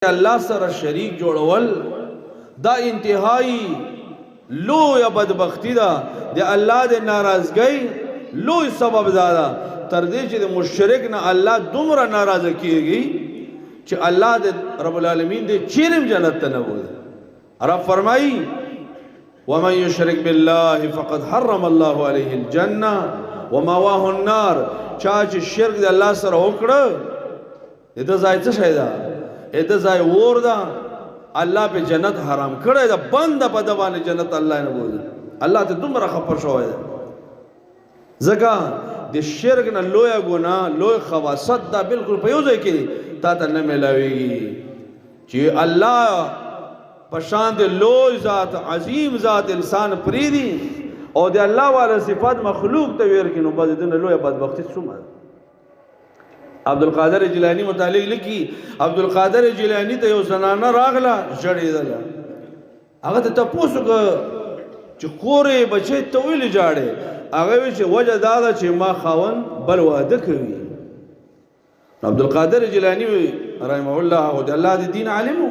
الله سره شریک جوړول دا انتهایی لوی بدبختی ده، د الله د ناراضګۍ لوی سبب دا ده. تر دې چې د مشرک نه الله دومره ناراضه کیږي چې الله د رب العالمین دې چیرم جنت ته نه بوځي. رب فرمایي ومن يشرك بالله فقد حرم الله عليه الجنه ومواه النار. چا چې شرک د الله سره وکړ، د ده ځای څه شی ده؟ د ده ځای اور ده. الله په جنت حرام کړی ده، بنده په ده باندې جنت الله نه بوځي. الله ته دومره خفه شوی دی، ځکه د شرک نه لویه ګناه، لوی خواصت دا بالکل په یو ځای کې تا ته نه میلاویږي چې الله په شان د لوی ذات، عظیم ذات انسان پریدي او د الله والا صفات مخلوق ته ورکړي، نو بس د نه لویه بدبختي څومره ده. عبدالقادر جیلانی متعلق لیکي، عبدالقادر جیلانی ته یو زنانه راغله، ژړېدله. هغه ته تپوس وکړ چې خورې بچی ته ولې ژاړې؟ هغه وی چې وجه دا ده چې ما خاوند بل واده کوي. عبدالقادر جیلانی رحمه الله او د الله د دین عالم و،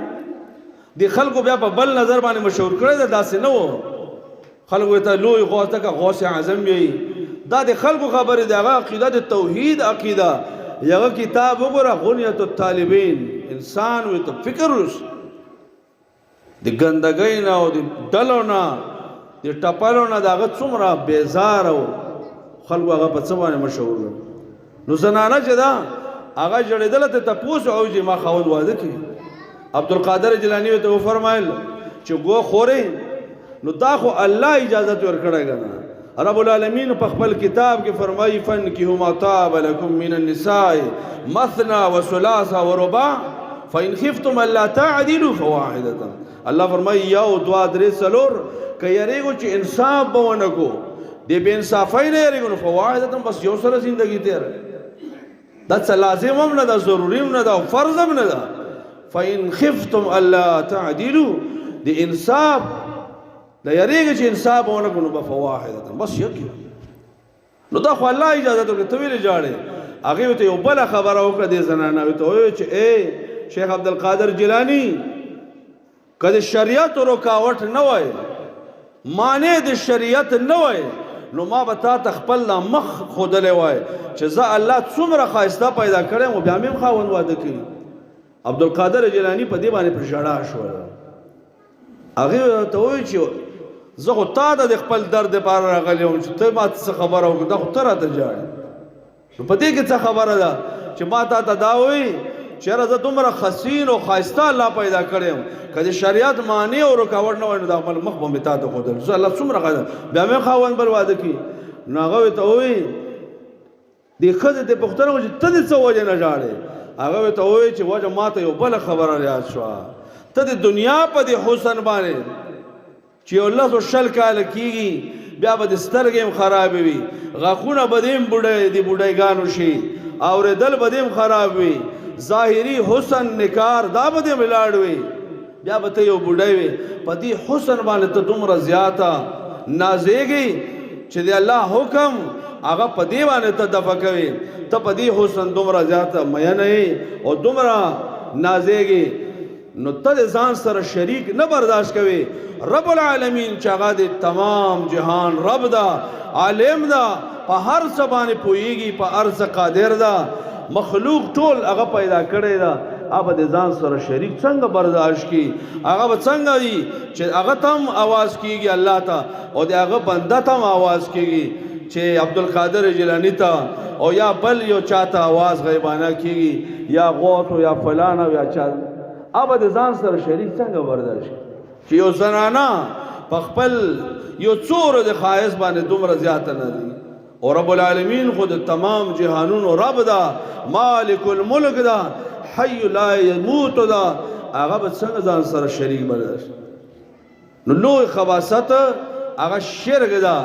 د خلکو بیا په بل نظر باندې مشهور کړی دی، داسې نه و. خلکو ته لوی غوث ته غوث اعظم وی، دا د خلکو خبرې دی. هغه عقیده د توحید عقیده، یغه کتاب وګوره غنیت الطالبین، انسان وی ته فکر وس د ګندګۍ نه او د ډلو نه د ټپلو نه د هغه څومره بیزار و، خلکو هغه په څه باندې مشهور و. نو زنانه چې ده هغه ژړېدله، ته تپوس او چې ما خاوند واده کوي. عبدالقادر جیلاني ورته وفرمایل چې ګو خورې، نو دا خو الله اجازت ورکړی که نه؟ رب العالمین په خپل کتاب کې فرمایي فانکحوا ما طاب لکم من النساء مثنى وثلاث ورباع فإن خفتم الا تعدلوا فواحدة. الله فرمایي یو دوه درې څلور، که یریږو چې انصاف به ونه کو، د بې انصافۍ نه یریږو، نو فواحدة، بس یو سره زندګي تېره. دا څه لازم هم نه ده، ضروري هم نه ده او فرض هم نه ده. فإن خفتم الا تعدلوا، د انصاف د یریږي چې انصاف ونه کړو، نو فواحدة، بس یو کړو. نو دا خو الله اجازه ورکړه، ته ولې ژاړې؟ هغې ورته یو بله خبره وکړه، دې زنانه ورته وویل چې ای شیخ عبدالقادر جیلانی، که د شریعت رکاوټ نه وای، معنی د شریعت نه وای، نو ما به تا ته خپل دا مخ ښودلی وای چې زه الله څومره ښایسته پیدا کړی یم، بیا مې هم خاوند واده کړي. عبدالقادر جیلانی په دې باندې په ژړا شول. هغې ورته وویل چې زه خو تا ته د خپل درد لپاره راغلی وم چې ته ما ته څه خبره وکړه، دا خو ته راته ژاړې. نو په دې کې څه خبره ده چې ما تا ته دا وایي چې یاره زه دومره خسین او ښایسته الله پیدا کړی یم، که د شریعت معنی او رکاوټ نه وای، نو دا خپل مخ به مې تا ته ښودل، زه الله څومره ښایسته، بیا مې خاوند بل واده کړي. نو هغه ورته ووایي، دې ښځې ته پوښتنه وکړه چې ته د څه وجې نه ژاړې؟ هغه ورته ووایي چې وجه ما ته یو بله خبره ریاد شوه، ته د دنیا په دې حسن باندې چې یو لس او شل کاله کېږي، بیا به د سترګې هم خرابې وي، غاښونه به دې هم بوډۍ د بوډۍګانو شي، اورېدل به دې هم خراب وي، ظاهري حسن نکار دا به دې هم لاړ وي، بیا به ته یو بوډۍ وې. په دې حسن باندې ته دومره زیاته نازېږي چې د الله حکم هغه په دې باندې ته دفع کوې، ته په دې حسن دومره زیاته مینه یې او دومره نازېږي، نو ته د ځان سره شریک نه برداشت کوې. رب العالمین چې هغه د تمام جهان رب ده، عالم ده، په هر څه باندې پوهیږي، په هر څه قادر ده، مخلوق ټول هغه پیدا کړی ده، هغه به د ځان سره شریک څنګه برداشت کړي؟ هغه به څنګه وي چې هغه ته هم اواز کیږي الله ته، او د هغه بنده ته هم اواز کیږي چې عبدالقادر جیلانی ته او یا بل یو چا ته اواز غیبانه کیږي، یا غوث او یا فلان او یا چا، هغه به د ځان سره شریک څنګه برداشت کړي چې یو زنانه په خپل یو څو ورځې ښایست باندې دومره زیاته نه دی؟ او رب العالمین خو د تمام جهانونو رب ده، مالک الملک ده، حی لا یموت ده، هغه به څنګه ځان سره شریک برداشت؟ نو لوی خباست هغه شرک ده.